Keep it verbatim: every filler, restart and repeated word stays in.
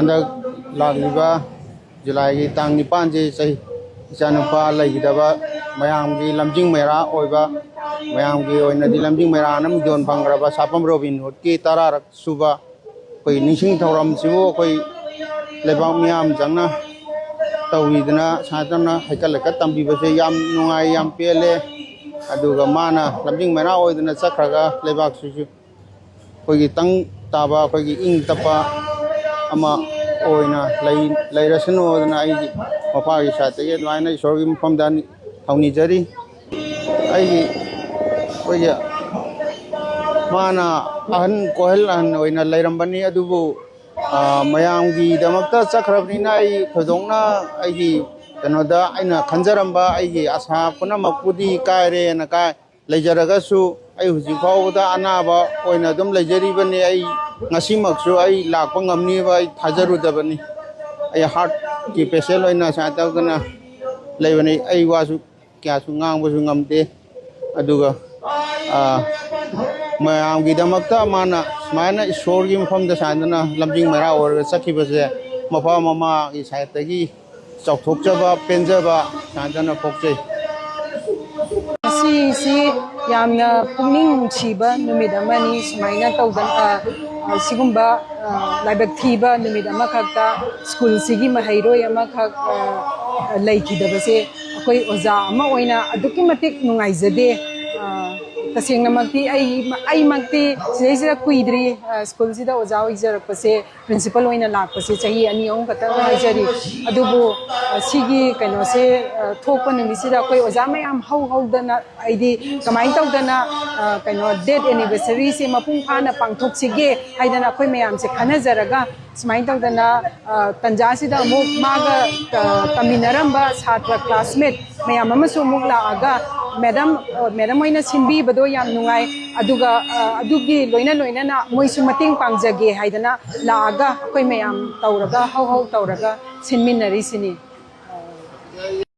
ꯍꯟꯗꯛ ꯂꯥꯛꯂꯤꯕ ꯖꯨꯂꯥꯏꯒꯤ ꯇꯥꯡ ꯅꯤꯄꯥꯟꯁꯤ ꯆꯍꯤ ꯏꯆꯥꯅꯨꯄꯥ ꯂꯩꯈꯤꯗꯕ ꯃꯌꯥꯝꯒꯤ ꯂꯝꯖꯤꯡ ꯃꯩꯔꯥ ꯑꯣꯏꯕ, ꯃꯌꯥꯝꯒꯤ ꯑꯣꯏꯅꯗꯤ ꯂꯝꯖꯤꯡ ꯃꯩꯔꯥꯅ ꯃꯤꯡꯊꯣꯟ ꯐꯪꯈ꯭ꯔꯕ ꯁꯥꯄꯝ ꯔꯣꯕꯤꯟ ꯍꯨꯗꯀꯤ ꯇꯔꯥꯔꯛ ꯁꯨꯕ ꯑꯩꯈꯣꯏ ꯅꯤꯡꯁꯤꯡ ꯊꯧꯔꯝꯁꯤꯕꯨ ꯑꯩꯈꯣꯏ ꯂꯩꯕꯥꯛ ꯃꯤꯌꯥꯝ ꯆꯪꯅ ꯇꯧꯕꯤꯗꯅ ꯁꯨꯃꯥꯏꯅ ꯇꯧꯅ ꯍꯩꯀꯠ ꯂꯩꯀꯠ ꯇꯝꯕꯤꯕꯁꯦ ꯌꯥꯝ ꯅꯨꯡꯉꯥꯏ, ꯌꯥꯝ ꯄꯦꯜꯂꯦ꯫ ꯑꯗꯨꯒ ꯃꯥꯅ ꯂꯝꯖꯤꯡ ꯃꯩꯔꯥ ꯑꯣꯏꯗꯅ ꯆꯠꯈ꯭ꯔꯒ ꯂꯩꯕꯥꯛꯁꯤꯁꯨ ꯑꯩꯈꯣꯏꯒꯤ ꯇꯪ ꯇꯥꯕ, ꯑꯩꯈꯣꯏꯒꯤ ꯏꯪ ꯇꯞꯄ ꯑꯃ ꯑꯣꯏꯅ ꯂꯩ-, ꯂꯩꯔꯁꯅꯨ ꯍꯥꯏꯗꯅ ꯑꯩꯒꯤ ꯃꯄꯥꯒꯤ ꯁꯥꯏꯠꯇꯒꯤ ꯑꯗꯨꯃꯥꯏꯅ ꯏꯁꯣꯔꯒꯤ ꯃꯐꯝꯗ ꯊꯧꯅꯤꯖꯔꯤ꯫ ꯑꯩꯒꯤ, ꯑꯩꯈꯣꯏꯒꯤ ꯃꯥꯅ ꯑꯍꯟ, ꯀꯣꯍꯜ ꯑꯍꯟ ꯑꯣꯏꯅ ꯂꯩꯔꯝꯕꯅꯤ, ꯑꯗꯨꯕꯨ, ꯑ, ꯃꯌꯥꯝꯒꯤꯗꯃꯛꯇ ꯆꯠꯈ꯭ꯔꯕꯅꯤꯅ ꯑꯩ ꯊꯣꯏꯗꯣꯛꯅ ꯑꯩꯒꯤ ꯀꯩꯅꯣꯗ ꯑꯩꯅ ꯈꯟꯖꯔꯝꯕ ꯑꯩꯒꯤ ꯑꯁꯥ ꯄꯨꯝꯅꯃꯛꯄꯨꯗꯤ ꯀꯥꯏꯔꯦꯅ ꯀꯥꯏ-, ꯂꯩꯖꯔꯒꯁꯨ ꯑꯩ ꯍꯧꯖꯤꯛ ꯐꯥꯎꯕꯗ ꯑꯅꯥꯕ ꯑꯣꯏꯅ ꯑꯗꯨꯝ ꯂꯩꯖꯔꯤꯕꯅꯤ꯫ ꯑꯩ ꯉꯁꯤꯃꯛꯁꯨ ꯑꯩ ꯂꯥꯛꯄ ꯉꯝꯅꯤꯕ ꯑꯩ ꯊꯥꯖꯔꯨꯗꯕꯅꯤ꯫ ꯑꯩ ꯍꯥꯔꯠꯀꯤ ꯄꯦꯁꯦꯟ ꯑꯣꯏꯅ ꯁꯨꯃꯥꯏꯅ ꯇꯧꯗꯅ ꯂꯩꯕꯅꯤ꯫ ꯑꯩ ꯋꯥꯁꯨ ꯀꯌꯥꯁꯨ ꯉꯥꯡꯕꯁꯨ ꯉꯝꯗꯦ꯫ ꯑꯗꯨꯒ, ꯑ, ꯃꯌꯥꯝꯒꯤꯗꯃꯛꯇ ꯃꯥꯅ ꯁꯨꯃꯥꯏꯅ ꯏꯁꯣꯔꯒꯤ ꯃꯐꯝꯗ ꯁꯨꯃꯥꯏꯅ ꯂꯝꯖꯤꯡ ꯃꯩꯔꯥ ꯑꯣꯏꯔꯒ ꯆꯠꯈꯤꯕꯁꯦ ꯃꯄꯥ ꯃꯃꯥꯒꯤ ꯁꯥꯏꯠꯇꯒꯤ ꯆꯥꯎꯊꯣꯛꯆꯕ, ꯄꯦꯟꯖꯕ ꯁꯨꯃꯥꯏꯅ ꯄꯣꯛꯆꯩ꯫ ꯉꯁꯤꯁꯤ ꯌꯥꯝꯅ ꯄꯨꯛꯅꯤꯡ ꯅꯨꯡꯁꯤꯕ ꯅꯨꯃꯤꯠ ꯑꯃꯅꯤ꯫ ꯁꯨꯃꯥꯏꯅ ꯇꯧꯗꯅ, ꯑ, ꯑ, ꯁꯤꯒꯨꯝꯕ, ꯑ, ꯂꯥꯏꯕꯛ ꯊꯤꯕ ꯅꯨꯃꯤꯠ ꯑꯃꯈꯛꯇ ꯁ꯭ꯀꯨꯜꯁꯤꯒꯤ ꯃꯍꯩꯔꯣꯏ ꯑꯃꯈꯛ, ꯑ, ꯂꯩꯈꯤꯗꯕꯁꯦ ꯑꯩꯈꯣꯏ ꯑꯣꯖꯥ ꯑꯃ ꯑꯣꯏꯅ ꯑꯗꯨꯛꯀꯤ ꯃꯇꯤꯛ ꯅꯨꯡꯉꯥꯏꯖꯗꯦ꯫ ꯑ, ꯇꯁꯦꯡꯅꯃꯛꯇꯤ ꯑꯩ, ꯑꯩꯃꯛꯇꯤ ꯁꯤꯗꯩꯁꯤꯗ ꯀꯨꯏꯗ꯭ꯔꯤ, ꯑ, ꯁ꯭ꯀꯨꯜꯁꯤꯗ ꯑꯣꯖꯥ ꯑꯣꯏꯖꯔꯛꯄꯁꯦ꯫ ꯄ꯭ꯔꯤꯟꯁꯤꯄꯜ ꯑꯣꯏꯅ ꯂꯥꯛꯄꯁꯦ ꯆꯍꯤ ꯑꯅꯤ ꯑꯍꯨꯝ ꯈꯛꯇꯪ ꯉꯥꯏꯖꯔꯤ꯫ ꯑꯗꯨꯕꯨ, ꯑ, ꯁꯤꯒꯤ ꯀꯩꯅꯣꯁꯦ, ꯑ, ꯊꯣꯛꯄ ꯅꯨꯃꯤꯠꯁꯤꯗ ꯑꯩꯈꯣꯏ ꯑꯣꯖꯥ ꯃꯌꯥꯝ ꯍꯧ ꯍꯧꯗꯅ, ꯑꯩꯗꯤ ꯀꯃꯥꯏꯅ ꯇꯧꯗꯅ, ꯑ, ꯀꯩꯅꯣ, ꯗꯦꯠ ꯑꯦꯅꯤꯚꯔꯁꯔꯤꯁꯦ ꯃꯄꯨꯡ ꯐꯥꯅ ꯄꯥꯡꯊꯣꯛꯁꯤꯒꯦ ꯍꯥꯏꯗꯅ ꯑꯩꯈꯣꯏ ꯃꯌꯥꯝꯁꯦ ꯈꯟꯅꯖꯔꯒ, ꯁꯨꯃꯥꯏꯅ ꯇꯧꯗꯅ, ꯑ, ꯇꯟꯖꯥꯁꯤꯗ ꯑꯃꯨꯛ ꯃꯥꯒ, ꯑ, ꯇꯝꯃꯤꯟꯅꯔꯝꯕ ꯁꯥꯇ꯭ꯔ ꯀ꯭ꯂꯥꯁꯃꯦꯠ ꯃꯌꯥꯝ ꯑꯃꯁꯨ ꯑꯃꯨꯛ ꯂꯥꯛꯑꯒ, ꯃꯦꯗꯝ, ꯑ, ꯃꯦꯗꯝ ꯍꯣꯏꯅ ꯁꯤꯟꯕꯤꯕꯗꯣ ꯌꯥꯝ ꯅꯨꯡꯉꯥꯏ꯫ ꯑꯗꯨꯒ, ꯑ, ꯑꯗꯨꯒꯤ ꯂꯣꯏꯅ ꯂꯣꯏꯅꯅ ꯃꯣꯏꯁꯨ ꯃꯇꯦꯡ ꯄꯥꯡꯖꯒꯦ ꯍꯥꯏꯗꯅ ꯂꯥꯛꯑꯒ ꯑꯩꯈꯣꯏ ꯃꯌꯥꯝ ꯇꯧꯔꯒ, ꯍꯧ ꯍꯧ ꯇꯧꯔꯒ ꯁꯤꯟꯃꯤꯟꯅꯔꯤꯁꯤꯅꯤ꯫